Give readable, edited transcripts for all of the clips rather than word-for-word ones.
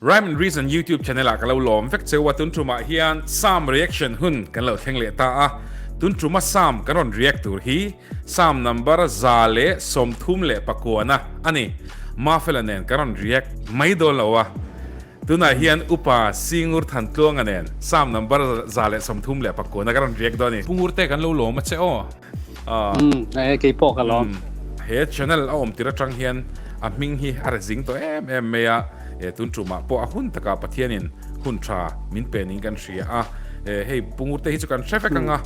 Rhyme and Reason YouTube channel ah ka lo lawm vek cheu a, tun tumah hian Psalm reaction hun kan lo thleng leh ta a, tun tuma Psalm kan rawn react tur hi Psalm number 139 na a ni. Mafela nen kan rawn react mai dawn lo a, tunah hian Upa Singur Thantluanga nen Psalm number 139 na kan rawn react dawn a ni. Pu Ngurte kan lo lawm a che aw. Umm kei pawh ka lawm. He channel a awm tir atang hian a hming hi a rezing tawh em em mai a, tun tumah pawh a hun takah Pathianin hun tha min pe niin kan hria a, hei Pu Ngurte hi chu kan hre vek ang a,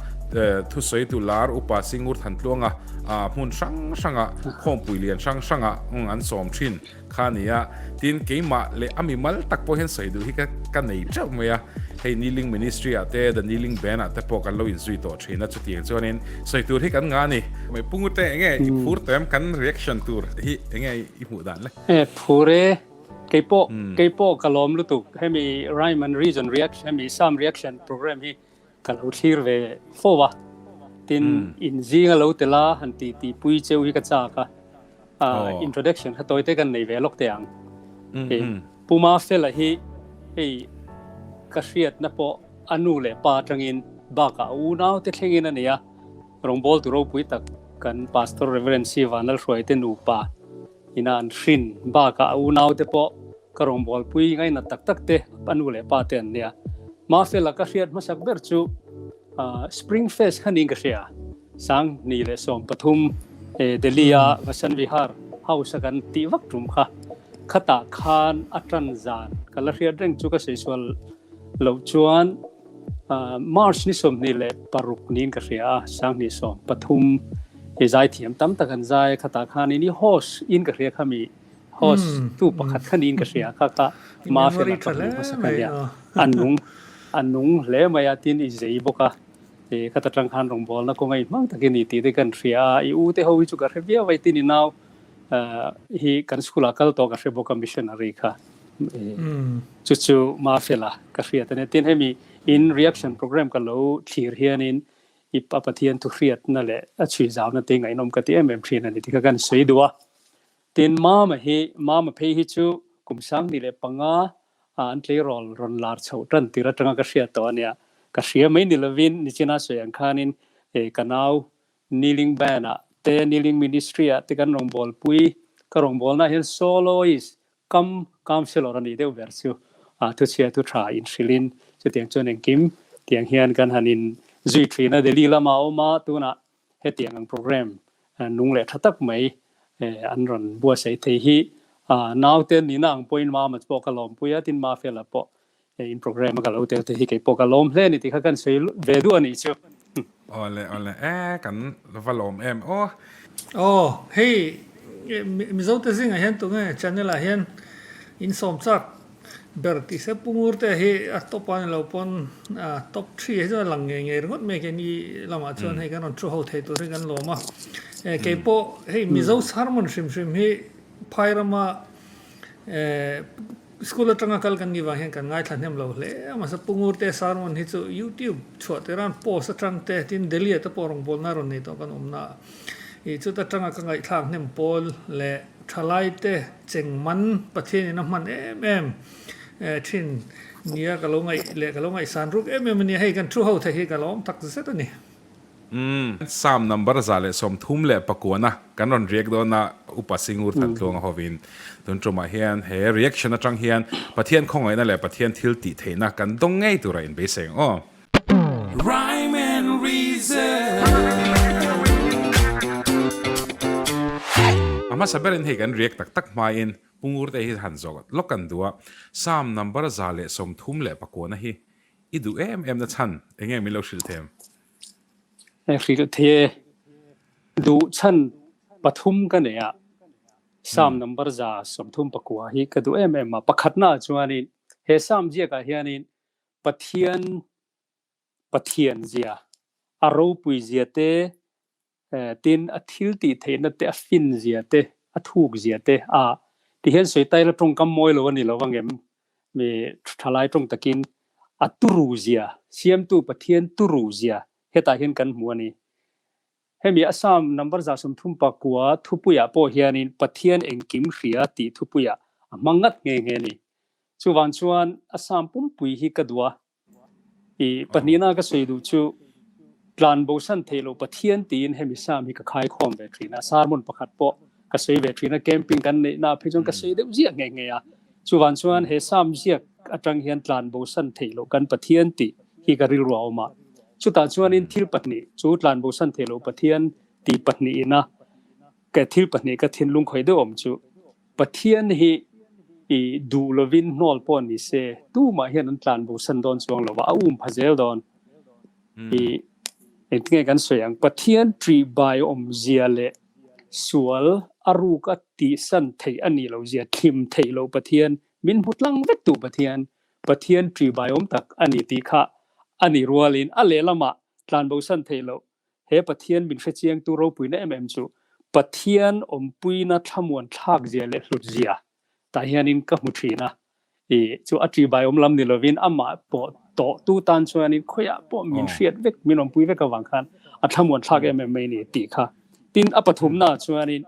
thusawitu lar Upa Singur Thantluanga hmun hrang hrangah khawmpui lian hrang hrangah an sawm thin. Kha nia, tin keimah leh a mimal tak pawh hian sawi duh hi ka ka nei teuh mai a, hei Kneeling Ministry ah te The Kneeling Band ah te pawh kan lo inzui tawh thin a, chutiang chuanin sawi tur hi kan ngah a ni. Mai Pungute enge i phur tawh em? Kan reaction tur hi enge i hmuh dan le? E phur e, keipawh keipawh ka lawm lutuk hemi Rhyme and Reason reaction hemi Psalm reaction program hi ka lo thlir ve fo a, tin in zinga lo tel a han ti ti pui cheu hi ka chak a, introduction kha tawi te kan nei ve lawk teh ang. Puma Fela hi hei ka hriatna pawh a nu leh pa atangin bakah a unau te thlengin a ni a, rawngbawl tu ropui tak kan Pastor Reverend C Vanlalhruai te nupa ina an hrin bakah a unau te pawh Ka rawngbawlpui ngainat tak tak te a nu leh pa te an nia. Mafela ka hriat hmasak ber chu Spring Fest kha niin ka hria. 2013 Delhi a Vasant Vihar House a kan tih vak tum kha. Khatah khan a tan zan ka la hriat reng chu ka saisual loh chuan March ni 26 niin ka hria a, 2013 zaithiam tam tak an zai a, khatah khanin i host in ka hria kha mi Host tu pakhat kha niin ka hria kha kha Mafela ka hmu hmasa kha nia a nung a nung hle mai a tin i zei bawk a e khata tang khan rawngbawlna kawnga i hmang takin i tih te kan hria a i u te ho hi chu ka hre viau a tin i nau hi kan school ah kal tawh ka hre bawk a missionary kha chu chu Mafela ka hriat a nia tin hemi in reaction program ka lo thlir hianin i pa Pathian thu hriatna leh a chhui zauna te ngaihnawm ka ti em em thin a ni tikha kan sawi duh a. Tin, Mama hi, Mama phei hi chu kum 2005 ah an tleirawl rawn lar chhoh tan tir atanga ka hriat tawh a nia. Ka hria mai ni lovin nichina sawi ang khanin ka nau Kneeling Band ah te Kneeling Ministry ah te kan rawngbawlpui, ka rawngbawlna ah hian soloist kam councillor a nih deuh ber chu thuchhia thu tha inhrilhin chutiang chuan engkim tiang hian kan han in zui thin a. Delhi lama awm a, tunah Hetiang ang program nung leh tha tak mai an rawn buatsaih thei hi naute nihna ang pawhin Mama pawh ka lawmpui a, tin Mafela pawh in program a ka lo tel thei hi kei pawh ka lawm hle a ni tih kha kan sawi ve duh a nih chu. Awle awle e kan va lawm em aw. Aw hei Mizo te zingah hian tunge channel ah hian in sawm chak Ber tih se Pu Ngurte hi a top a ni lo pawn top three hi chuan a lang ngei ngei ringawt mai keini lamah chuan hei kan rawn thu ho thei tur hi kan lawm a. Kei pawh hei Mizo sermon hrim hrim hi phai rama school atanga kal kan nih vang hian kan ngaithla hnem lo hle a mahse Pu Ngurte sermon hi chu YouTube chhuah tir a post atang te tin Delhi ah te pawh rawngbawlna rawn nei tawh kan awmna ah ih chuta tanga ka ngaihthlak hnem pawl leh Thalaite chengman Pathianin a hman em em thin nia ka lo ngaih leh ka lo ngaihsan ruk em em a nia, hei kan thu ho thei hi ka lawm tak zet a ni. Umm Psalm number 139 a kan rawn react dawn a, Upa Singur Thantluanga hovin tun tumah hian he reaction atang hian Pathian khawngaihna leh Pathian thil tih theihna kan dawng ngei tura inbeisei ang aw. Rhyme and reason. A hmasa berin hei kan react tak tak hmain Pu Ngurte hi han zawh lawk kan duh a, Psalm number 139 hi i duh em em na chhan enge min lo hrilh them? Hrilh thei e. Duh chhan pathum ka nei a, Psalm number 139 hi ka duh em em a. Pakhatna ah chuanin he Psalm ziakah hianin Pathian Pathian zia, a ropui zia te, tin a thil tih theihna te, a fin zia te, a thuk zia te a ti hian sawi taila tawngkam mawi lo a ni lo vang em? Mi thalai tawng takin a turu zia, siamtu Pathian turu zia hetah hian kan hmu a ni. Hemi Assam number 39 thupuiah pawh hianin Pathian engkim hria tih thupuiah a hmang ngat nghe nghe a ni. Chuvang chuan a Psalm pumpui hi ka duh a. I pahnihna ka sawi duh chu tlan bosan theih loh Pathian tiin hemi Psalm hi ka khaikhawm ve thin a, sermon pakhat pawh ka sawi ve thin a, camping kan neihna phei chuan ka sawi deuh ziah nghe nghe a. Chuvang chuan he Psalm ziak atang hian tlan bosan theih loh kan Pathian tih hi ka rilru a awm a. Chutah chuanin thil pahnih chu tlan bosan theih loh Pathian tih pahnihin a ka thil pahnih ka thinlung khawih deuh awm chu Pathian hi i duh lovin hnawl pawh ni se tumah hian an tlan bosan dawn chuang lo va, a um pha zel dawn. I engtinge kan sawi ang, Pathian ṭih bai awmzia leh sual a ruk a tihsan theih a nih lohzia, thlim theih loh Pathian, min hmu tlang vek tu Pathian, Pathian ṭih bai awm tak a ni tih kha a nih rualin a lehlamah tlan bosan theih loh He Pathian min hrechiangtu ropuina em em chu Pathian awmpuina thlamuan thlak zia leh hlut zia tah hianin ka hmu thin a, i chu a ṭihbai awm lam ni lovin amah pawh tawhtu tan chuanin khawiah pawh min hriat vek, min awmpui vek avang khan a thlamuan thlak em em mai ni tih kha. Tin, a pathumnaah chuanin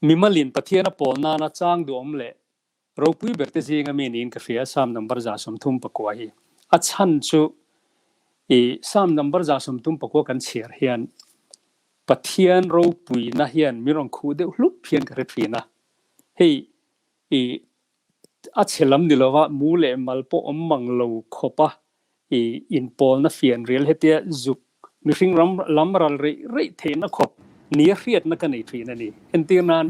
mimalin Pathian a pawl nana chang duhawm leh Ropui ber te zinga mi niin ka hria Psalm number 134 hi. A chhan chu i Psalm number 134 kan chhiar hian Pathian ropuina hian min rawn khuh deuh hlup hian ka hre thin a. Hei i a chhe lam ni lova mu leh mal pawh awm mang lo khawpa i inpawlna fianrial hetia zuk mihring ram lam ral reih reih theihna khawp nia hriatna ka nei thin a ni. Entir nan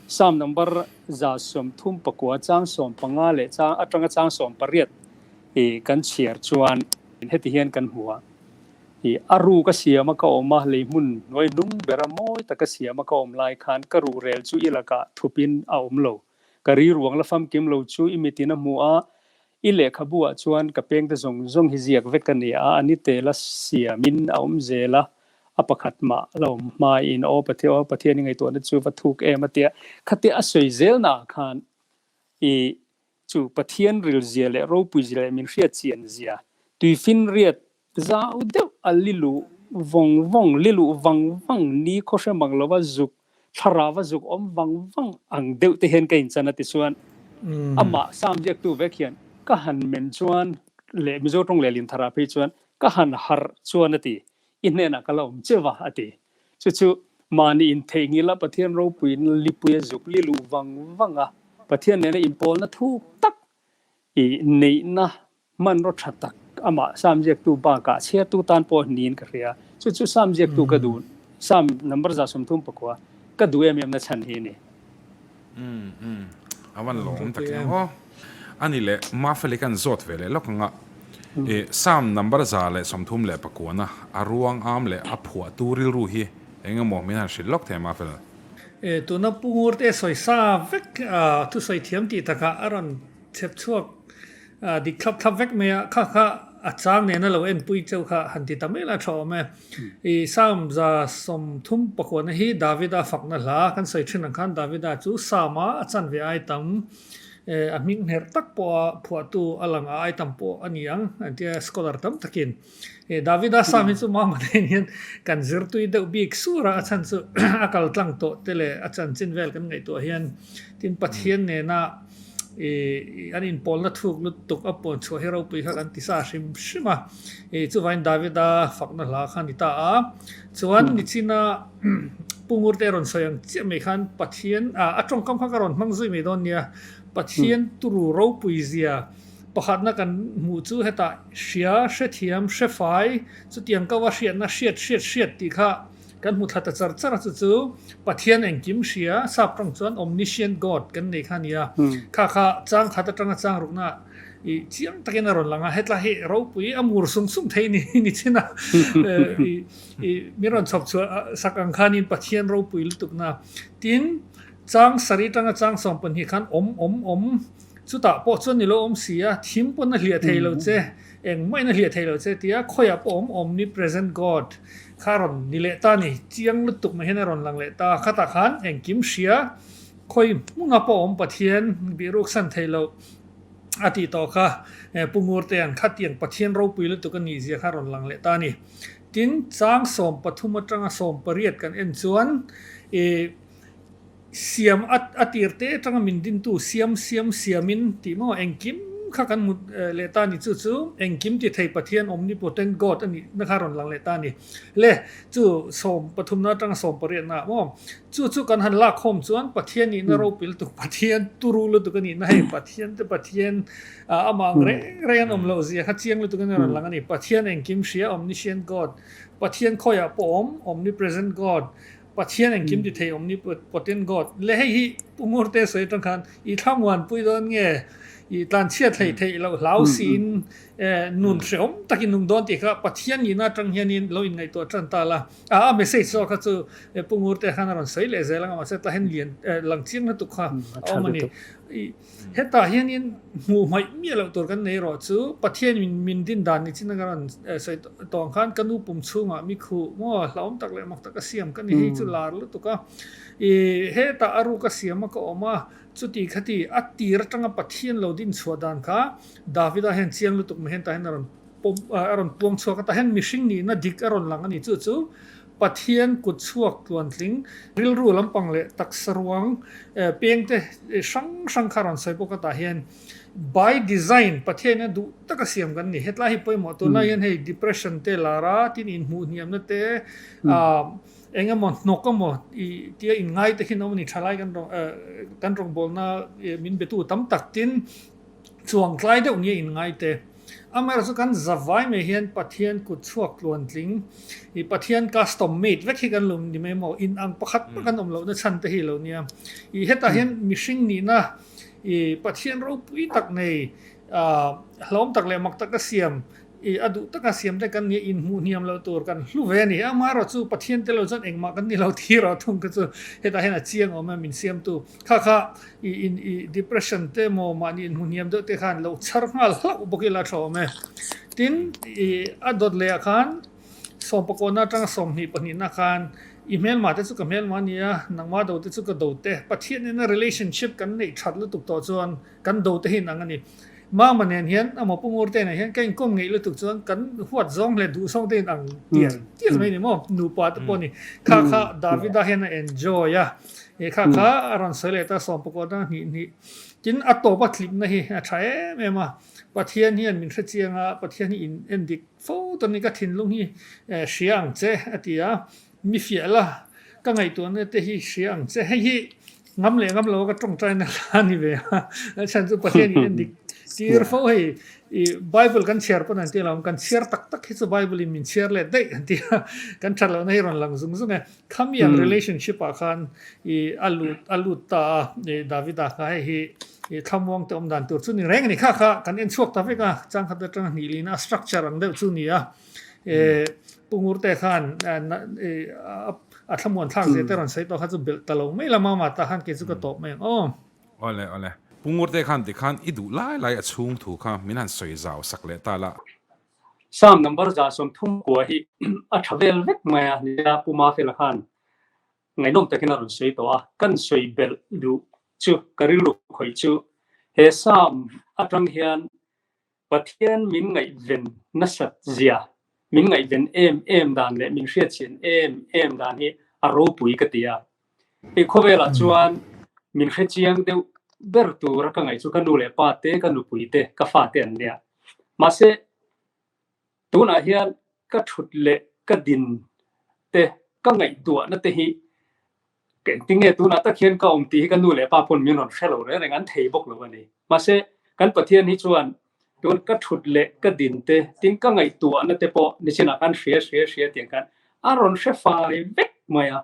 Psalm number 139 chang 15 leh chang atanga chang 18 i kan chhiar chuan heti hian kan hmu a, i a ru ka siam a ka awm a, lei hmun hnuai hnung bera mawi taka siam a ka awm lai khan ka ruhrel chu i lakah thupin a awm lo. Ka ri ruang la famkim lo chu i mitin a hmu a, I lehkhabu ah chuan ka pengte zawng zawng hi ziak vek a ni a, a ni tel a siamin a awm zel a, a pakhat mah la awm hmain aw Pathian aw Pathian i ngaihtuahna chu va thuk em a tia, khatia a sawi zelna ah khan i chu Pathian rilzia leh ropuizia leh min hriatchian zia tuifinriat Zau deuh a liluh vawng vawng, liluh vang vang, ni khaw hre mang lova zuk, thlarau a zuk awm vang vang ang deuh te hian ka inchan a tichuan amah Psalm ziaktu vek hian ka han men chuan leh Mizo tawng leh Linthara phei chuan ka han harh chuan a ti, i hnenah ka la awm cheu a a ti. Chu chu mahni intheihnghilh a Pathian ropuiin lipui a zuk liluh vang vang a, Pathian nena inpawlna thuk tak i neihna Hmanraw tha tak amah Psalm ziaktu bakah chhiartu tan pawh niin ka hria. Chu chu Psalm ziaktu ka duh, Psalm number 139 ka duh em em na chhan hi a ni. Umm umm a van lawm tak em aw. Ani leh Mafeli kan zawt ve leh lawk anga i Psalm number 139 a a ruang am leh a phuahtu rilru hi eng emaw min han hrilh lawk thei Mafel? E tuna Pu Ngurte sawi sa vek a thusawi thiam tih takah a rawn Chhep chhuak dik thlap thlap vek mai a, kha kha a chang nena lo enpui cheu kha han ti ta mai la tha awm e. I Psalm 139 hi Davida fakna hla kan sawi thin ang khan Davida chu Psalm a a chanve ai tam a hming hnerh tak pawha phuahtu a lang a ai tam pawh a ni ang an tia scholar tam takin. Davida Psalm hi chu mama nen hian kan zirtui deuh bik sur a, a chhan chu a kal tlang tawh te leh a chanchin vel kan ngaihtuah hian tin Pathian nena I an inpawlna thuk lutuk a puan chhuah hi ropui kha kan ti sa hrim hrim a. I chuvain Davida fakna hla kha a ni ta a. Chuan nichina Pu Ngurte rawn sawi ang chiah mai khan Pathian a a tawngkam kha ka rawn hmang zui mai dawn nia. Pathian turu ropui zia pakhatna kan hmuh chu hetah hria, hrethiam, hrefai chutiang kau a hriatna hriat hriat hriat tih kha Kan hmu thla ta char char a, chu chu Pathian engkim hria, sap tawng chuan Omniscient God kan nei kha a ni a. Kha kha chang khat atanga chang rukna i chiang takin a rawn lang a, hetlai hi ropui a mur sung sung thei ni ni chin a, i i min rawn chhawp chhuah sak ang khanin Pathian ropui lutukna. Tin, chang sarih atanga chang 12 khan awm awm awm chutah pawh chuan i lo awm si a, thim pawn a hliah thei lo che. Engmah in a hliah thei lo che tia khawiah pawh awm omnipresent God kha a rawn ni leh ta a ni. Chiang lutuk mai hian a rawn lang leh ta. Khatah khan engkim hria khawi hmunah pawh awm Pathian bihruk san thei loh a tih tawh kha Pu Ngurtea'n khatiang Pathian ropui lutuk a nih zia kha a rawn lang leh ta a ni. Tin, chang 13 atanga 18 kan en chuan ih. Siam a a tir te atanga min dintu siam siam siamin tih maw engkim kha kan hmu leh ta a ni. Chu chu engkim ti thei Pathian omnipotent God a nih na kha rawn lang leh ta a ni. Le chu sawm pathumna atanga sawm pariatna ah maw chu chu kan han lak khawm chuan Pathian nihna ropui lutuk Pathian turu lutuk a nih na hei Pathian te Pathian amah ang reng reng an awm loh zia kha chiang lutuk in a rawn lang a ni. Pathian engkim hria omniscient God Pathian khawiah pawh awm omnipresent God Pathian engkim ti thei Omnipotent God le hei hi Pu Ngurte sawi atang khan i thlamuanpui dawn nge i tlanchhiat hlei theih loh hlau siin nun hrehawm takin nung dawn tih kha Pathian nihna atang hianin lo inngaihtuah tan ta la. A a message zawk kha chu Pu Ngurte khan a rawn sawi leh zel anga mahse tah hian lian lang chiang lutuk kha a awm a ni. Hetah hianin hmuh hmaih miah loh tur kan nei erawh chu Pathian min min din dan ni chin a ka rawn sawi tawh ang khan ka nu pum chhungah mi khuh maw hlauhawm tak leh mak tak a siam ka ni hei chu lar lutuk a. Ih hetah a ruk a siam a ka awm a, chuti khati a tir atanga Pathian lo din chhuah dan kha Davida hian chiang lutuk mai hian tah hian a rawn a rawn puang chhuak a, tah hian mihring nihna dik a rawn lang a ni. Chu chu Pathian kut chhuak tluantling, rilru lampang leh taksa ruang pengte hrang hrang kha a rawn sawi bawk a, tah hian by design Pathian in a duh taka siam kan ni. Hetlai hi pawimawh tunlai hian hei depression te lar a, tin inhmuh hniamna te eng emaw hnawk emaw ih tia inngai te khi an awm a ni. Thalai kan rawn kan rawngbawlna min betu tam tak tin Chuang tlai deuh nia inngai te. Amaherawhchu chu kan za vai mai hian Pathian kut chhuak tluantling, i Pathian custom made vek hi kan lo ni mai maw? In ang pakhat pawh kan awm lohna chhan te hi lo nia. I hetah hian mihring nihna i Pathian ropui tak nei, hlawm tak leh mak taka siam, i a duh taka siam te kan nia inhmuh hniam loh tur kan hlu ve a ni. Amaherawhchu chu Pathian te lo chuan engmah kan ni lo thi rawh thung kha chu hetah hian a chiang awm e min siamtu. Kha kha i in i depression te maw mahni inhmu hniam deuh te khan lo chhar nghal hlauh bawk ila tha awm e. Tin, i a dawt leh ah khan sawmpakawna atanga 22 na khan i hmelma te chu ka hmelma a ni a, nangma do te chu ka do te. Pathian nena relationship kan neih that lutuk tawh chuan kan do te hi inang a ni. Mama nen hian amaw Pu Ngurte nen hian ka inkawm ngeih lutuk chuan kan huat zawng leh duh zawng te inang tial tial mai a ni maw? Nupa te pawh a ni. Kha kha Davida hian a enjoy a. He kha kha a rawn sawi leh ta sawmpakawt a hnih hnih. Tin a tawp a tlipna hi a tha em em a. Pathian hian min hre chiang a, Pathian hi in en dik fo ta ni ka thinlung hi hria ang che a ti a. Mi fiah la, ka ngaihtuahna te hi hria ang che. Hei hi ngam leh ngam lo a ka tawngtaina la a ni ve a. A chhan chu Pathian in en dik tir fo hei i Bible kan chhiar pawn an ti lo ang, kan chhiar tak tak hi chu Bible in min chhiar leh daih an ti a. Kan that lohna hi rawn lang zung zung e. Khami ang relationship ah khan i a lut a lut ta a i Davida kha hei hi i thlamuang te awm dan tur chu ni reng a ni. Kha kha kan en chhuak ta vek a, changkhat atanga hnih lina a structure ang deuh chu ni a. E Pu Ngurte khan a thlamuan thlak zia te rawn sawi tawh kha chu belh ta lo mai la mama tah khan kei chu ka tawp mai ang aw. Awle awle. Pu Ngurte khan tikhan i duh lai lai a chhung thu kha min han sawi zau sak leh ta la. Psalm number 130 hi a tha vel vek mai a nia Pu Mafela khan ngaihnawm takin a rawn sawi tawh a, kan sawi belh duh chu ka rilru khawih chu he Psalm atang hian Pathian min ngaihven nasat zia, min ngaihven em em dan leh min hriatchhian em em dan hi a ropui ka ti a. Hei khawvelah chuan min hrechiang deuh ber tura ka ngaih chu ka nu leh pa te, ka nupui te, ka fa te an nia. Mahse, tunah hian ka thut leh ka din te, ka ngaihtuahna te hi Engtin nge tunah tak hian ka awm tih hi ka nu leh pa pawn min rawn hre lo reng reng, an thei bawk lo a ni. Mahse, kan Pathian hi chuan tun ka thut leh ka din te, tin ka ngaihtuahna te pawh nichinah khan hria hria hria tiang khan a rawn hre fai vek mai a.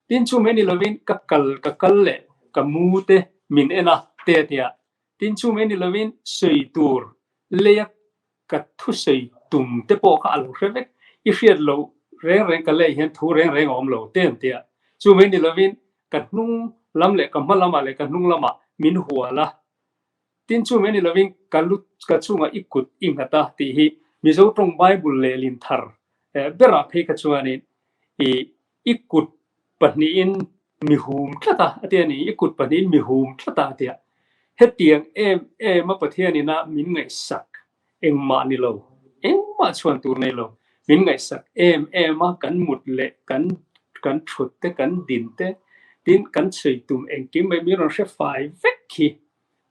Tin chu mai ni lovin ka kal ka kal leh ka mu te min en a te a ti a. Tin chu mai ni lovin sawi tur leia Ka thusawi tum te pawh kha a lo hre vek. I hriat loh reng reng ka lei hian thu reng reng a awm lo te an ti a. Chu mai ni lovin ka hnung lam leh ka hma lamah leh ka hnung lamah min hual a. Tin chu mai ni lovin ka lu ka chungah i kut i nghat a tih hi Mizo tawng Bible lehlin thar berah phei kha chuanin i i kut pahnihin mi hum tlat a a ti a ni. I kut pahnihin mi hum tlat a a ti a. Hetiang em em a Pathian ina min ngaihsak engmah ni lo, engmah chhuan tur nei lo, min ngaihsak em em a kan mut leh kan kan thut te, kan din te, Tin, kan sawi tum engkim mai min rawn hre fai vek khi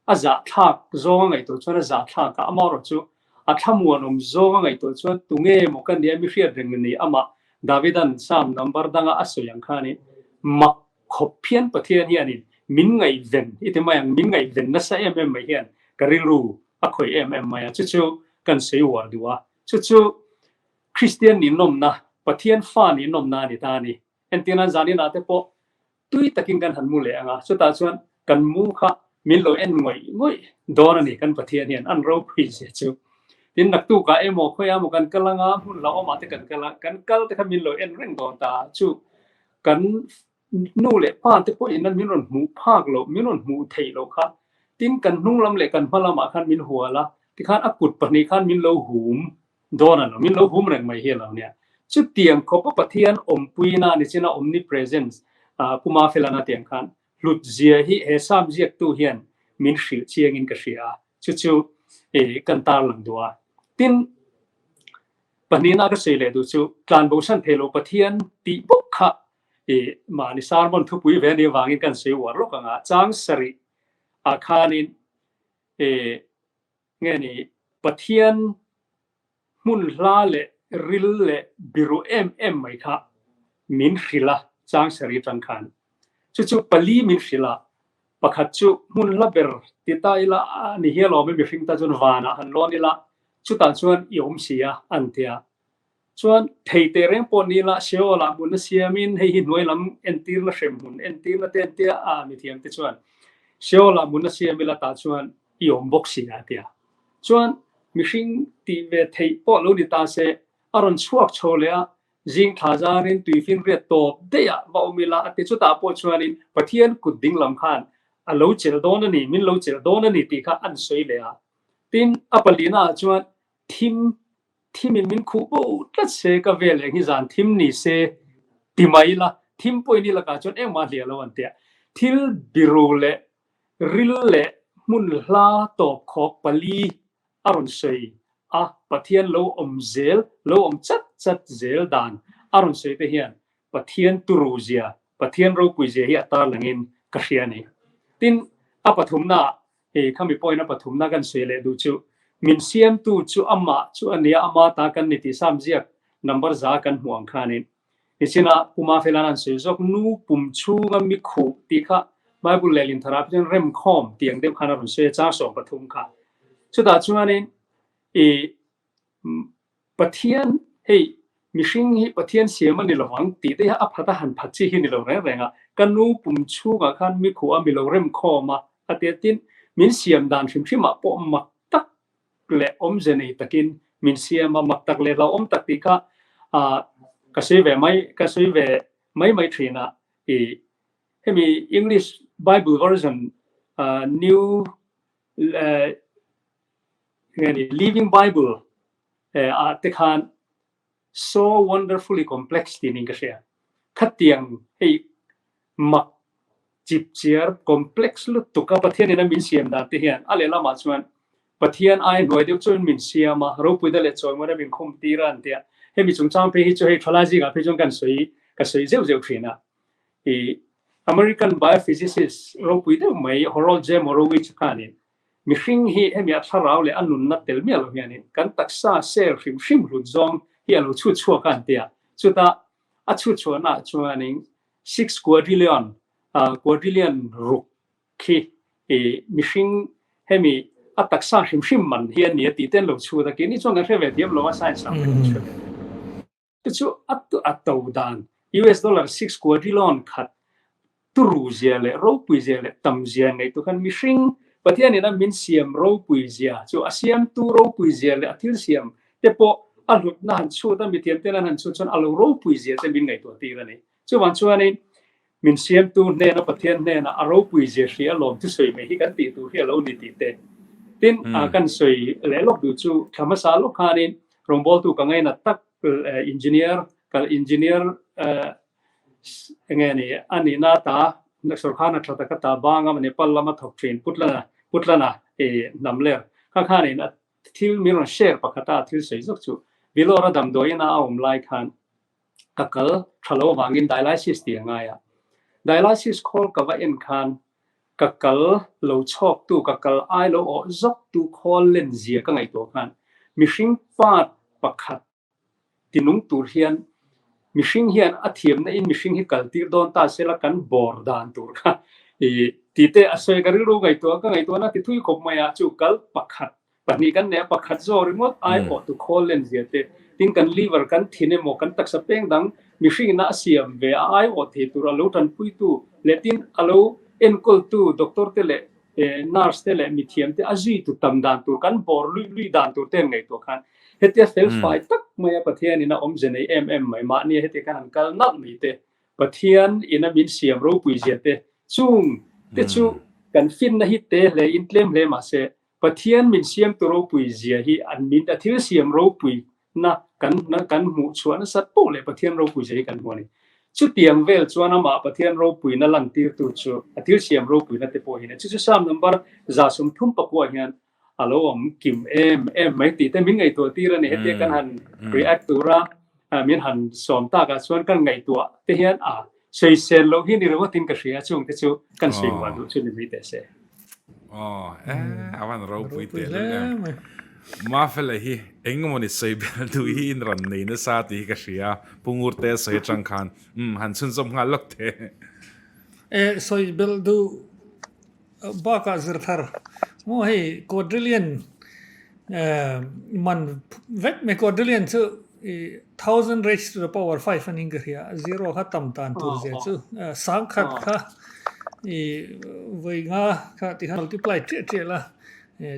a zahthlak zawng a ngaihtuah chuan a zahthlak a, amaherawhchu a thlamuanawm zawng a ngaihtuah chuan tunge maw ka nia mi hriat reng ni amah Davidan Psalm number danga a sawi ang khanin mak khawp phian Pathian hianin min ngaihven i ti mai ang, min ngaihven nasa em em mai hian ka rilru a khawih em em mai a, chu chu kan sawi uar duh a, chu chu Kristian nih nawmna, Pathian fa nih nawmna a ni ta a ni. Entirnan zaninah te pawh tui takin kan han mu leh ang a, chutah chuan kan mu kha min lo en ngawih ngawih dawn a ni kan Pathian hian an ropui zia chu. Tin naktukah emaw khawiah emaw kan kal anga hmun hlauhawmah te kan kal a, kan kal te kha min lo en reng dawn ta a, chu kan nu leh pa te pawhin min rawn hmuh phak loh, min rawn hmuh theih loh kha tin kan hnung lam leh kan hma lamah khan min hual a, tikhan a kut pahnih khan min lo hum Dawn a lo, min lo hum reng mai hi a lo nia. Chutiang khawpa Pathian awmpuina ni chin a omnipresence Pu Mafelana tiang khan hlut zia hi he Psalm ziaktu hian min hrilh chiangin ka hria a, chu chu kan tarlang duh a. Tin, pahnihna ka sawi leh duh chu tlanbosan thei lo Pathian tih bawk kha mahni sermon thupui ve anih avangin kan sawi uar lawk ang a, chang sarih ah khanin Nge ni, Pathian hmun hla leh ril leh biru em em mai kha min hrilh a, chang sarih atang khan. Chu chu pali min hrilh a, pakhat chu hmun hla ber ti ta ila a ni hial awm e, mihring ta chuan vanah han lawn ila, chutah chuan i awm si a, an ti a. Chuan thei teh reng pawh ni ila Sheol ah hmun a siamin hei hi hnuai lam entirna hremhmun entirna te an tia a mithiam te chuan Sheol ah hmun a siam ila tah chuan i awm bawk si a tia. Chuan mihring tih ve theih pawh lo ni ta se a rawn chhuak chho leh a zing thla zarin tuifinriat tawp daih ah va awm ila a ti chutah pawh chuanin Pathian kut ding lam khan a lo chelh dawn a ni min lo chelh dawn a ni tih kha an sawi leh a. Tin a palina ah chuan thim Thimin min khuh bo tlat se ka vel eng hi zan thim ni se ti mai la, thim pawhin i lakah chuan engmah hliah lo an tia. Thil biru leh ril leh hmun hla tawp khawk pali a rawn sawi a, Pathian lo awm zel, lo awm chat chat zel dan a rawn sawi te hian Pathian turu zia, Pathian ropui zia hi a tarlangin ka hria a ni. Tin, a pathumnaah Hei khami pawhin a pathumna kan sawi leh duh chu min siamtu chu amah chu a nia, ama ta kan ni tih Psalm ziak number za kan hmuh ang khanin nichina Pu Mafelan an sawi zawk nu pum chhunga mi khuh tih kha Bible lehlin tharah pawh chuan remkhawm tih ang deuh khan a rawn sawi a, chang 13 kha. Chutah chuanin i Pathian, hei mihring hi Pathian siam a ni lo ang tih te hi a phat a han phat chi hi ni lo reng reng a, ka nu pum chhungah khan mi khuh a mi lo rem khawm a, a ti a, tin min siam dan hrim hrim ah pawh mak tak leh awmze nei takin min siam a, mak tak leh hlauhawm tak tih kha ah ka sawi ve mai ka sawi ve mai mai thin a, ih hemi English Bible version ah new eh Nge ni, Living Bible ah te khan so wonderfully complex tih niin ka hria. Khatiang hei mak chipchiar complex lutuk a Pathianin a min siam dan te hian a lehlamah chuan Pathian ai hnuai deuh chuan min siam a, ropui da leh chawimawn a min khum tir a an tia. Hemi chungchang phei hi chu hei thalai zingah phei chuan kan sawi ka sawi zeuh zeuh thin a. I American biophysicist ropui deuh mai Harold J. Morowitz khanin Mihring hi hemi a thlarau leh a nunna tel miah lo hianin kan taksa cell hrim hrim hlut zawng hi a lo chhut chhuak a an ti a. Chutah a chhut chhuahnaah chuanin six quadrillion, quadrillion ruk khi mihring hemi a taksa hrim hrim man hi a ni a tih te an lo chhut a. Keini chuan kan hre ve thiam lo a, science lam te kan hre ve. Chu chu a a to dan US dollar six quadrillion khat turu zia leh ropui zia leh tam zia ngaihtuah khan mihring Pathian in a min siam ropui zia chu a siamtu ropui zia leh a thil siam te pawh a hlutna han chhut a mithiam ten an han chhut chuan a lo ropui zia te min ngaihtuah tir a ni. Chuvang chuanin Min siamtu hnena Pathian hnena a ropui zia hria alawm thusawi mai hi kan tih tur hi a lo ni tih te. Tin, kan sawi leh lawk duh chu thla hmasa lawk khanin rawngbawltu ka ngainat tak engineer, kal engineer enge ni a nihna ta sorkharna tha taka ta banga Nepal lama thawk thin Putlana Putlana hnam ler kha khanin a thil min rawn share pakhata thil sawi zawk chu Vellore a damdawiina a awm lai khan ka kal tha lo avangin dialysis tih a ngai a. Dialysis khawl ka va en khan ka kal lo chhawktu, ka kal ai lo awh zawktu khawl len zia ka ngaihtuah khan mihring part pakhat tinung tur hian mihring hian a thiamna in mihring hi kal tir dawn ta sela kan bawr dan tur kha i tite a sawi ka rilru ngaihtuah ka ngaihtuahna ti thui khawp mai a chu kal pakhat pahnih kan nei a pakhat zawk ringawt ai awh tu khawl len zia te tin kan liver kan thin emaw kan taksa peng dang mihring ina a siam ve a ai awh thei tur a lo tanpuitu leh tin a lo enkawltu doctor te leh nurse te leh mithiam te a zui tu tam dan tur kan bawr luih luih dan tur te an ngaihtuah khan hetia fel fai tak mai a Pathian in a awmze nei em em mai mahni a heti khan an kal nalh mai te Pathian in a min siam ropui zia te chung te chu kan finna hi te hle in tlem hle mahse Pathian min siamtu ropui zia hi an min a thil siam ropui na kan kan hmuh chhuah nasat poh leh Pathian ropui zia hi kan hmu a ni. Chutiang vel chuan amah Pathian ropuina lantirtu chu a thil siam ropuina te pawh hi a ni. Chu chu Psalm number 134 hian a lo awm kim em em mai tih te min ngaihtuah tir a ni. Hetia kan han react tura min han sawm takah chuan kan ngaihtuah te hian a sawisel loh hi ni ringawtin ka hria chung te chu kan sawi huah duh chu ni mai teh se. Aw e a van ropui teh lul em. Mafela hi eng emaw ni sawi ber duh hi in rawn nei nasa tih hi ka hria Pu Ngurte a sawi atang khan umm han chhunzawm nghal lawk teh. E sawi belh duh bakah zir thar maw hei quadrillion man vek mai quadrillion chu i thousand raised to the power five a ning ka hria a, zero kha tam tan tur zia chu sangkhat kha i vawi nga kha tikhan multiply chiah chiah la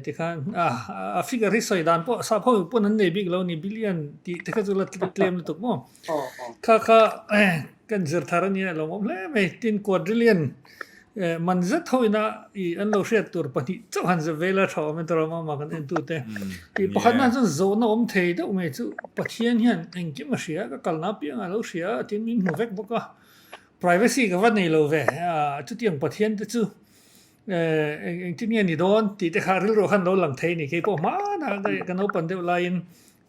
tikhan a figure hi sawi dan pawh sap ho pawn an nei bik lo ni billion tih te kha chu la tlem lutuk maw kha kha kan zir thar a nia a lawmawm hle mai tin quadrillion Man zet ho ina i an lo hriat tur pahnih chauh han zep vel a tha awm e tawrh awm a kan entute. I pakhatna chuan zawhna awm thei deuh mai chu Pathian hian engkim a hria ka kalna apiangah a lo hria a tin min hmu vek bawk a. Privacy ka va nei lo ve a chutiang Pathian te chu engtin nge ni dawn tih te kha rilru khan lo lang thei a ni. Keipawh hmanah ka naupan deuh laiin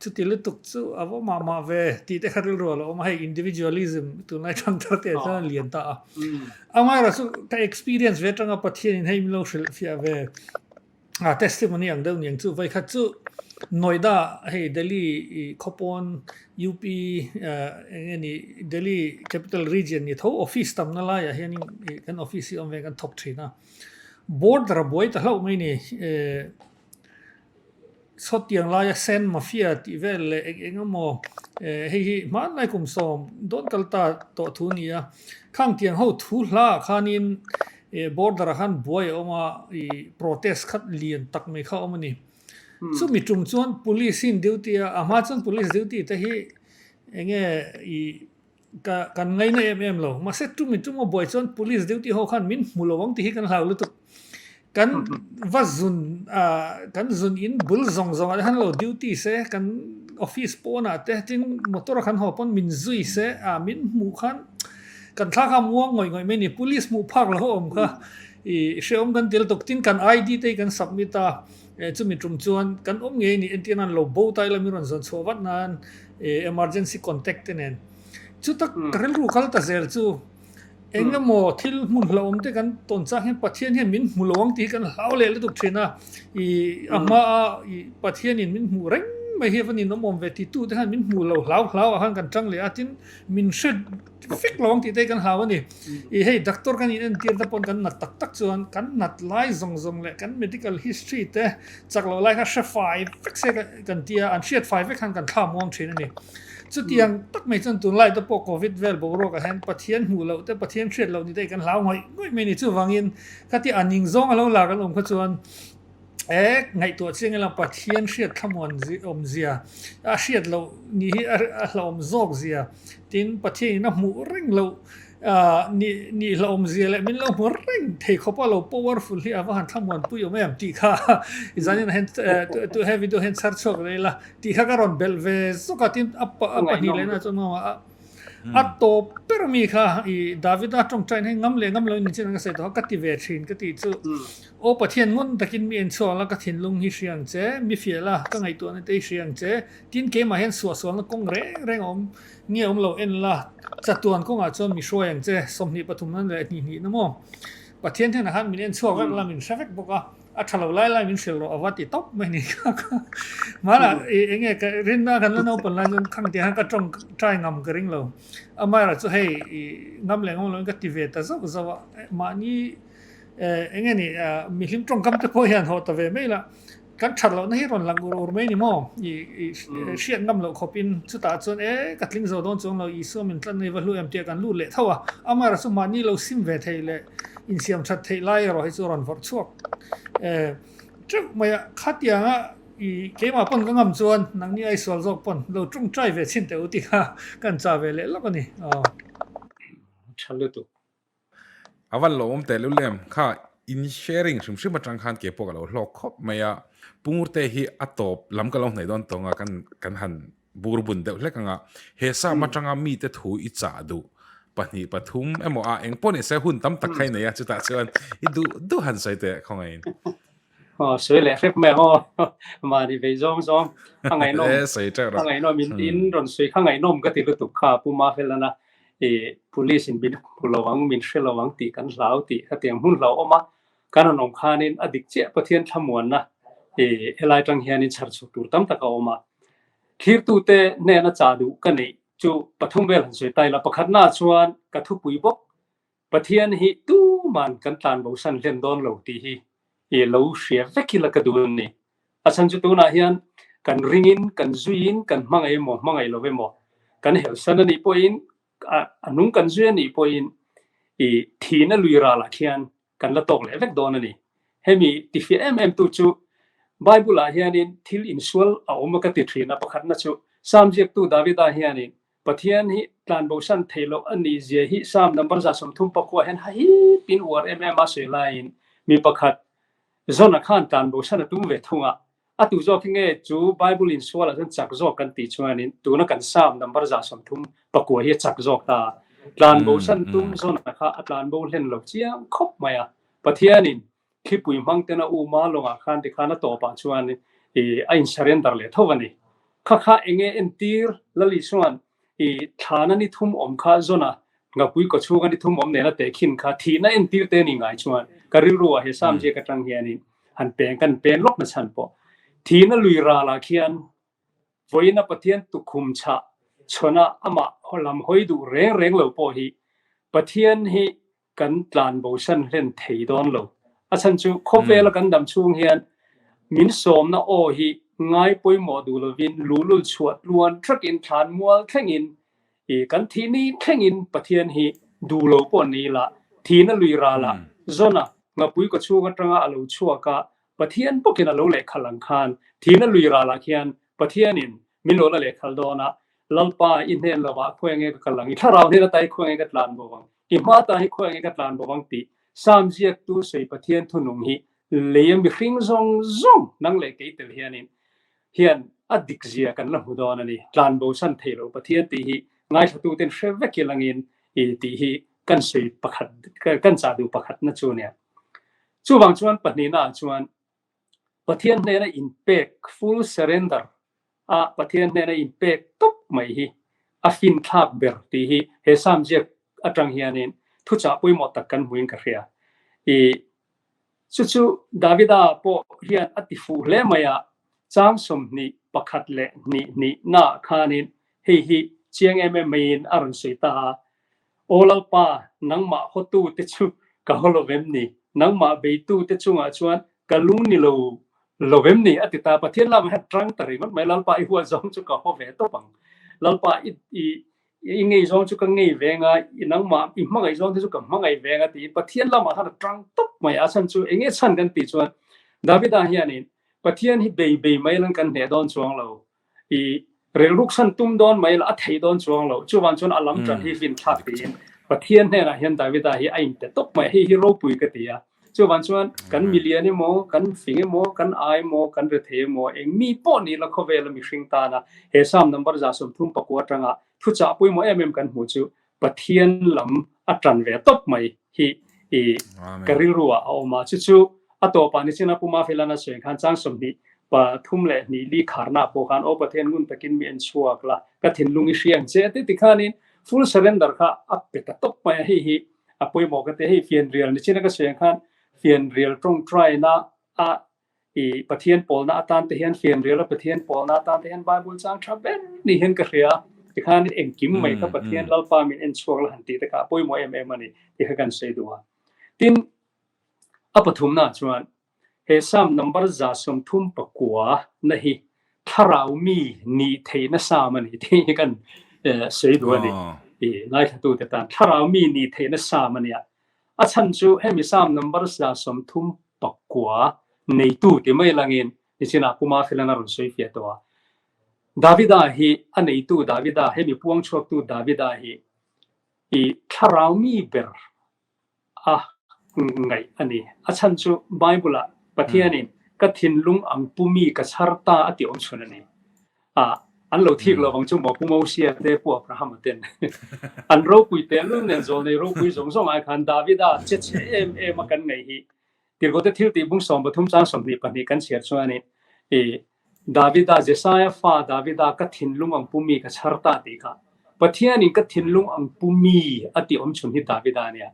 Chuti lutuk chu a va mah mah ve tih te kha rilru a lo awm a, hei individualism tunlai thang thar te ah chuan a lian ta a. Amaherawh chu ka experience ve atanga Pathianin hei min lo hrilh fiah ve a testimony ang deuh niang chu vawikhat chu Noida hei Delhi khawpawn UP eng nge ni Delhi capital region ni tho office tamna laiah hianin kan office hi awm ve kan thawk thin a. Border a buai ta hlauh mai ni. Sawtiang laia Sand Mafia tih vel leh eng eng emaw hei hi hmanlai kum sawm dawn kal ta tawh thu a ni a. Khang tiang ho thu hla ah khanin border ah khan buai a awm a, ih protest khat lian tak mai kha a awm a ni. Chumi tum chuan police in duty a, a hma chuan police duty te hi eng nge ih Ka kan ngaina em em lo. Mahse tumi tuma buai chuan police duty ho khan min hmu lo ang tih hi kan hlau lutuk. Kan va zun ah kan zun in bul zawng zawng ah te khan lo duty se kan office pawnah te tin motor a kan haw pawn min zui se ah min hmuh khan kan thla kha muang ngawih ngawih mai a ni. Police hmuh phak lo awm kha ih hrehawm kan ti lutuk. Tin kan ID te hi kan submit a chumi tum chuan kan awm ngei a ni. Entirna an lo bo ta ila min rawn zawn chhuah vat nan emergency contact te nen. Chuta ka rilru kal ta zel chu eng emaw thil hmun hlauhawm te kan tawn chang hian Pathian hian min hmu lo ang tih hi kan hlau leh lutuk thin a. Ih a hma a ih Pathianin min hmuh reng mai hi a va ninawm awm ve ti tu te khan min hmuh lo hlau hlau ah khan kan tang leh a tin min hre vek lo ang tih te hi kan hlau a ni. Ih hei doctor kan inentir te pawn kan nat tak tak chuan kan nat lai zawng zawng leh kan medical history te chak loh lai kha hre fai vek se kan tia an hriat fai vek khan kan thla muang thin a ni. Chutiang tak mai chuan tunlai te pawh Covid vel boruak ah hian Pathian hmuh loh te Pathian hriat loh ni te hi kan hlau ngawih ngawih mai a ni. Chuvangin khatia a ning zawng a lo la kan awm kha chuan e ngaihtuah chiang ila Pathian hriat thlamuan awm zia a hriat loh ni hi a hlauhawm zawk zia tin Pathian in a hmuh reng loh Nih nih hlauhawm zia leh min lo hmu reng thei khawp a lo powerful hi a va han thlamuan pui awm em tih kha i zanin ah hian tu he video hian chhar chhuak leh ila tih kha ka rawn belh ve zawk a tin a pahnih leh na chuan a. A tawp ber mi kha i Davida tawngtaina hi ngam leh ngam loin min chin ang ka sawi tawh a, ka ti ve thin ka tih chu Aw Pathian ngun takin mi en chhuak la ka thinlung hi hria ang che, mi fiah la ka ngaihtuahna te hi hria ang che, tin keimah hian suahsualna kawng reng reng a awm nge awm lo en la, chatuan kawngah chuan mi hruai ang che, 20 pathum nan leh hnih hnih na maw? Pathian hnenah khan min en chhuak vek la min hre vek bawk a. A tha lo lai lai min hrilh rawh a va ti tawp mai ni kha kha. Mahla i enge ka rinna kan la naupan lai chuan khang tiang hian ka tawng try ngam ka ring lo. Amaherawh chu hei i ngam leh ngam loin ka ti ve ta zauh zauh a. Mahni enge ni mihlim tawngkam te pawh hian haw ta ve mai la. Kan that lohna hi rawn lang ur ur mai ni maw? I i hriat ngam loh khawpin chutah chuan e ka tling zo dawn chuang lo Isua min tlan nei va hlu em tih a kan lut leh tho a. Amaherawh chu mahni lo sim ve thei leh insiam that theih lai erawh hi chu rawn vawrh chhuak teuh mai a. Khatianga i keimah pawn ka ngam chuan nangni ai sual zawk pawn lo tawngtai ve chhin teh u tih kha kan chah ve leh lawk a ni. Aw. Tha lutuk. A van lo awm teh lul em? Kha in sharing hrim hrim atang khan ke pawh ka lo hlawk khawp mai a. Pu Ngurte hi a tawp lam ka lo hnaih dawn tawng a, kan kan han bur bun deuh hlek ang a. He sam atanga mite thu i chah duh pahnih pathum emaw a eng pawh ni se hun tam tak kha i nei a, chutah chuan i duh duh han sawi teh khawngaihin. Aw sawi leh hrep mai ang aw. Mahni vei zawng zawng a ngaihnawm a ngaihnawm in in rawn sawi kha ngaihnawm ka ti lutuk kha Pu Mafelana i police in min hmu lo ang min hre lo ang tih kan hlau tih khatiang hmun hlau awm a kan rawn awm khanin a dik chiah Pathian thlamuanna i helai tang hianin chhar chhuak tur tam tak a awm a. Thlirtute hnena chah duh ka neih chu pathum vel han sawi ta ila pakhatna chuan ka thupui bawk Pathian hi tuman kan tlan bosan hlen dawn lo tih hi i lo hria vek ila ka duh a ni. A chhan chu tunah hian kan ringin, kan zuiin, kan hmangaih emaw, hmangaih lo emaw, kan helsan a nih pawhin, a nung kan zui a nih pawhin i thihna lui ralah khian kan la tawk leh vek dawn a ni. Hemi tifiah em em tu chu Bible-ah hianin thil insual a awm a ka ti thin a, pakhatna chu Psalm ziaktu Davida hianin Pathian hi tlanbosan theih loh a nih zia hi Psalm number 130 pakua hian hahip in uar em em a sawi laiin mi pakhat Zona khan tlanbosan a tum ve thung a. A tu zawk hi nge chu Bible in sualah chuan chak zawk kan tih chuanin tuna kan Psalm number 130 pakua hi a chak zawk ta a. Tlanbosan tum Zona kha a tlanbo hlen lo chiang khawp mai a. Pathianin thlipui hmang ten a um a lawngah khan tikhan a tawpah chuan i a in surrender leh tho a ni. Kha kha enge entir Lali chuan i thlana ni thum awm kha zawn a ngapui kaw chhunga ni thum awm nena tehkhin kha thihna entir te ni ngai chuan ka rilru ah he Sam ziak atang hianin han pen kan pen lawk na chhan pawh thihna lui ralah khian vawiina Pathian tukhum chhah chhawn a amah lam hawi duh reng reng lo pawh hi Pathian hi kan tlan bosan hlen thei dawn lo. A chhan chu khawvela kan dam chhung hian min sawmna aw hi ngai pawimawh duh lovin luhlul chhuah tluan thakin thlan mual thlengin i kan thih ni thlengin Pathian hi duh lo pawh ni ila thihna lui ralah zawna ngapui kaw chhung atanga a lo chhuak a Pathian bawkin a lo lehkhalh ang khan thihna lui ralah khian Pathianin min lo la lehkhalh dawn a, Lalpa i hnen lovah khawi nge ka kal ang, i thlarau hnen ata i khawi nge ka tlan bo ang, i hma ta hi khawi nge ka tlan bo ang tih Psalm ziaktu sawi Pathian thunung hi lei a mihring zawng zawng nang leh kei tel hianin hian a dik zia kan la hmu dawn a ni. Tlan bo san thei lo Pathian tih hi ngaithlatuten hre vek i langin i tih hi kan sawi pakhat kan chah duh pakhatna chu a nia. Chuvang chuan pahnihnaah chuan Pathian hnena inpek full surrender a Pathian hnena inpek tawp mai hi a finthlak ber tih hi he Psalm ziak atang hianin thuchah pawimawh tak kan hmuin ka hria. I chu chu Davida pawh hian a ti fuh hle mai a, chang 21 pakhat leh hnih hnih naah khanin hei hi chiang em em maiin a rawn sawi ta a, Aw Lalpa, nangmah hawtute chu ka haw lo vem ni? Nangmah beitute chungah chuan ka lung ni lo lo vem ni? A ti ta. Pathian lamah hian tang ta ringawt mai. Lalpa i huat zawng chu ka haw ve tawp ang. Lalpa i i i ngei zawng chu ka ngei ve anga, i nangmah i hmangaih zawng te chu ka hmangaih ve anga tiin Pathian lamah khan a tang tawp mai. A chhan chu eng nge chhan kan tih chuan Davida hianin Pathian hi bei bei mai lan kan hneh dawn chuang lo. I rilruk san tum dawn mai la a thei dawn chuang lo. Chuvan chuan a lam tan hi fin thlak tiin Pathian hnenah hian Davida hi a inte tawp mai. Hei hi ropui ka ti a. Chuvang chuan kan milian emaw, kan fing emaw, kan ai emaw, kan rethei emaw, eng mi pawh ni la khawvela mihring tana he Psalm number 39 atanga thuchah pawimawh em em kan hmuh chu Pathian lam a tan ve tawp mai hi i ka rilru ah a awm a. Chu chu a tawpah nichina Pu Mafilana sawi khan chang 20 pathum leh hnih li kharna pawh khan aw Pathian ngun takin mi en chhuak la, ka thinlung i hria ang che ti tikhanin full surrender kha a pe ta tawp mai a. Hei hi a pawimawh ka ti a, hei fianrial nichina ka sawi ang khan fianrial tawngtaina a i Pathian pawlna atan te hian fianrial a Pathian pawlna atan te hian Bible chang tha ber ni hian ka hria tikhan engkim mai kha Pathian Lalpa min en chhuak la han tih te kha a pawimawh em em a ni tih kha kan sawi duh a. Tin, a pathumna chuan he Psalm number 139 na hi thlarau mi nih theihna Psalm a ni tih hi kan sawi duh a ni. I ngaithlatute tan thlarau mi nih theihna Psalm a nia. A chhan chu hemi Psalm number 139 neitu ti mai langin nichinah Pu Mafelan a rawn sawi fiah tawh a. Davida hi a neitu Davida, hemi puang chhuaktu Davida hi i thlarau mi ber a ngaih a ni. A chhan chu Bible-ah Pathianin ka thinlung ang pu mi ka chhar ta a tih awm chhun a ni. Ah, an lo thik lo vang chu maw Pu Mosia te, Pu Abrahama ten. An ropui tehlul nen zawlnei ropui zawng zawng ai khan Davida che chhe em em a kan ngaih hi. Tirhkote thil tih bung 13 chang 22 kan chhiar chuanin i Davida, Jesaia fa Davida ka thinlung ang pu mi ka chhar ta tih kha Pathianin ka thinlung ang pu mi a tih awm chhun hi Davida a nia.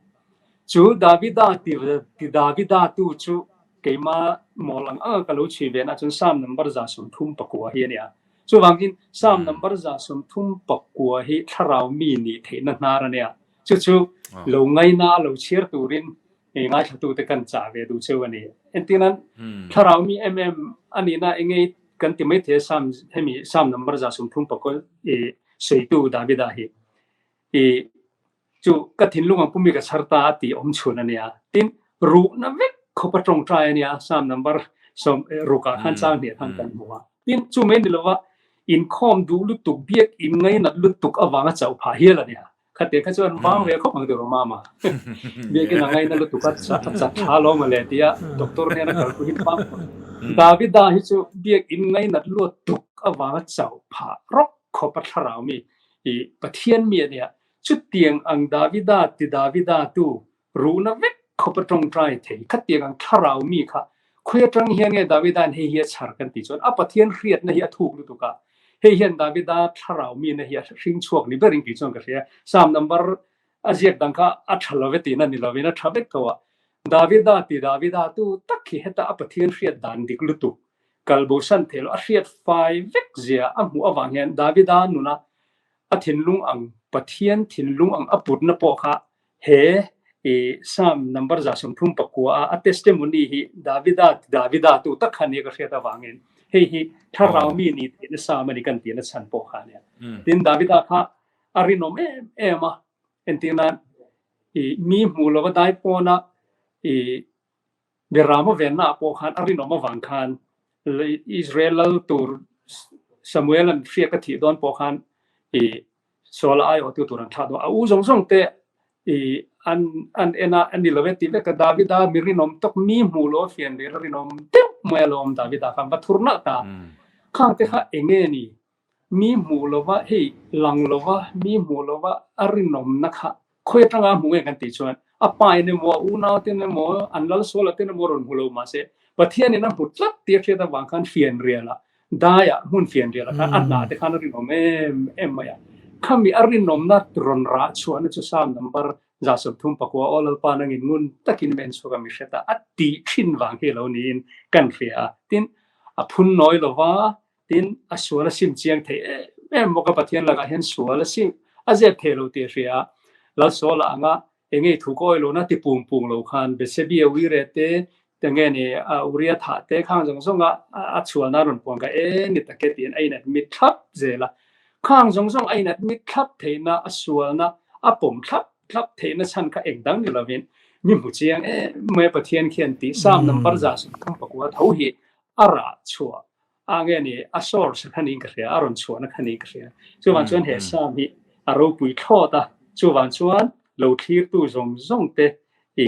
Chu Davida ti ti Davida tu chu keima mawl ang anga ka lo chhui ve na chuan Psalm number 139 hi a nia. Chuvangin Psalm number 139 hi thlarau mi nih theihna hnar a nia. Chu chu lo ngaina lo chhiar turin hei ngaithlatute kan chah ve duh cheu a ni. Entirnan thlarau mi em em a nihna engei kan ti mai thei a Psalm hemi Psalm number 139 i sawitu Davida hi i chu ka thinlung ang pumi ka chhar ta a tih awm chhun a nia. Tin, ruhna vek khawpa tawngtai a nia Psalm number sawm rukah khan chang hnih khan kan hmu a. Tin, chu mai ni lova inkhawm duh lutuk biak in ngainat lutuk avanga chauh phah hial a nia. Khate kha chuan vang ve khawp ang tur mama. Biakin a ngaina lutuk a chat tha lo ma le tia doctor hnena kal pawhin vang. Davida hi chu biakin ngainat luat tuk avanga chauh phah rawk khawp a thlarau mi i Pathian mi a nia. Chutiang ang Davida ti Davida tu Ruhna vek khawp a tawngtai thei. Khatiang ang thlarau mi kha khawi atang hian nge Davida'n hei hi a chhar kan tih chuan a Pathian hriatna hi a thuk lutuk a. Hei hian Davida thlarau mina hi a hring chhuak ni berin tih chuan ka hria. Psalm number a ziak dang kha a tha lo ve tihna ni lovin a tha vek tho a. Davida ti Davida tu tak hi heta a Pathian hriat dan dik lutuk kalbosan theih loh a hriat fai vek zia a hmuh avang hian Davida nuna a thinlung ang Pathian thinlung ang a putna pawh kha He i Psalm number 139 a a testimony hi Davida Davida tu tak kha nia ka hriat avangin hei hi thlarau mi ni tihna Psalm a ni kan tihna chhan pawh kha a nia. Tin Davida kha a rinawm em em a, entir nan i mi hmuh lova dai pawna i Beram a venna ah pawh khan a rinawm avang khan Israel lal tur Samuel an hriat ka thih dawn pawh khan i Saul a aiawhtu tur an thlah dawn. A u zawng zawng te i an an en a, an ni lo e tih vek a Davida mi rinawm tawk mi hmuh lo a fian rel a rinawm deuh mai alawm Davida khan va thur nalh ta. Khang te kha eng nge ni? Mi hmuh lova hei lang lova mi hmuh lova a rinawmna kha khawi atanga hmu nge kan tih chuan a pa in emaw a unau ten emaw an lal sual a ten emaw rawn hmu lo mahse Pathianin a hmu tlat tih a hriat avang khan fianrial ah daiah hmun fianrial ah khan a hna te khan a rinawm em em mai a. Khami a rinawmna rawn rah chhuahna chu Psalm number 139 aw Lalpa nangin ngun takin men chhuak a mi hre ta a tih thin vang hi lo niin kan hria a. Tin, a phun nawi lova Tin, a sual a sim chiang thei em em bawk a, Pathian lakah hian sual a sim a zep thei lo tih a hria a. Lalsawla anga enge i thu ka awih lohna ti pung pung lo khan Bethsebi a uire te, enge ni a Uria thah te khang zawng zawng a a chhualna a rawn puan kha e ni tak e tiin a in admit thlap zel a. Khang zawng zawng a in admit thlap theihna, a sualna a pawm thlap thlap theihna chhan kha eng dang ni lovin mi hmu chiang em mai a Pathian khian tih Psalm number 139 tho hi a rah chhuah a nge ni a source kha niin ka hria a rawn chhuahna kha niin ka hria chuvang chuan he Psalm hi a ropui thlawt a chuvang chuan lo thlirtu zawng zawng te i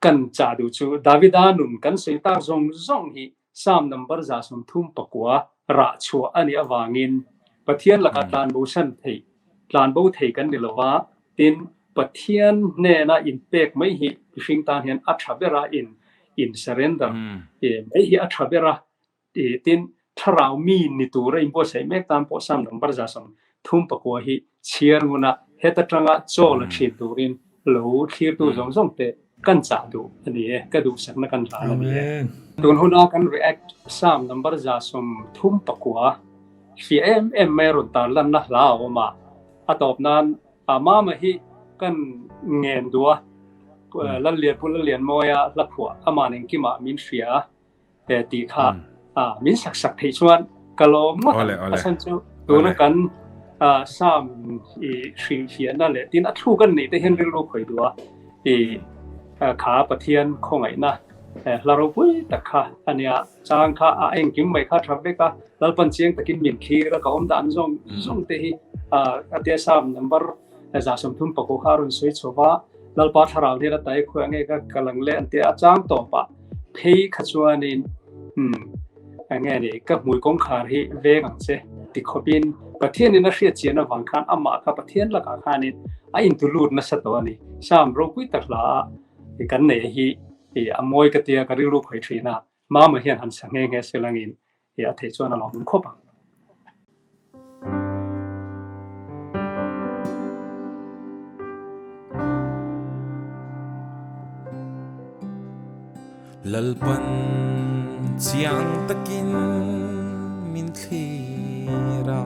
Kan chah duh chu Davida nun kan sawi tak zawng zawng hi Psalm number 139 rah chhuah a nih avangin Pathian lakah tlanbo san thei, tlanbo thei kan ni lova, tin, Pathian hnena inpek mai hi mihring tan hian a tha ber a, in in surrender mai hi a tha ber a, Tin, thlarau mi ni tura inbuatsaih mek tan pawh Psalm number 139 hi chhiar nguna heta tanga chaw la thin turin lo thlirtu zawng zawng te kan chah duh a ni e, ka duhsakna kan hlan a ni e. Tun huna kan react Psalm number 139 hria em em mai rawn tarlanna hla a awm a, a tawp nan Mama hi kan ngen duh a, Lallian Pu Lallianmawia hla phuah aman engkimah min hria a. tih kha min sak sak theih chuan ka lawm ngawt ang. A chhan chu tuna kan Psalm i hrilhfiahna leh tin a thu kan neih te hian rilru khawih duh a, i kha Pathian khawngaihna hla ropui tak kha a nia. Chang kha a engkim mai kha tha vek a, Lalpan chiang takin min thlir a, ka awm dan zawng zawng te hi a tia Psalm number 139 kha a rawn sawi chho va, Lalpa thlarau hnen a tai khawi ange ka kal ang le an tia a chang tawp a. Phei kha chuanin, Umm, eng nge ni, ka hmui kawngkhar hi veng ang che, ti khawpin Pathianin a hriat chian avang khan amah kha Pathian lakah khanin a intu lut nasa tawh a ni. Psalm ropui tak hla a kan neih hi a mawi ka tia ka rilru khawih thin a, Mama hian han sa nghe nghe se langin a theih chuan a lawmawm khawp ang. Lalpan chiang takin min thlir a,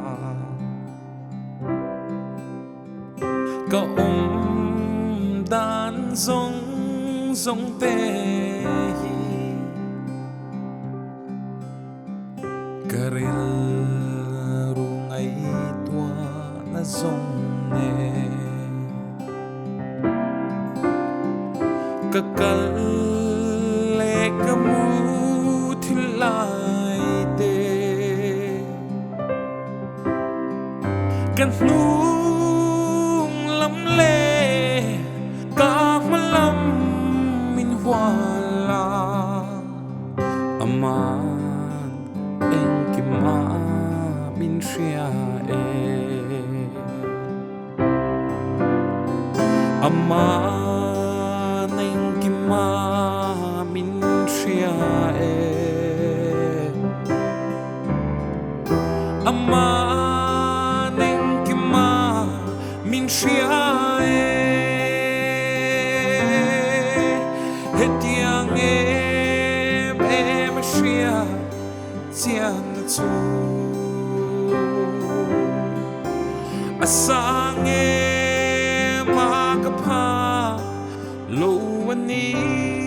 ka awm dan zawng zawng te hi. Ka rilru ngaihtuahna zawng nen Ka kal leh ka mu thil lai te Ka hnung lam leh ka hma lam min hual a. Aman engkima min hria e. Aman engkima min hria e. Aman engkima min hria e. Hetiang em em a hria chianna chu a sang em a ka pha lo a ni.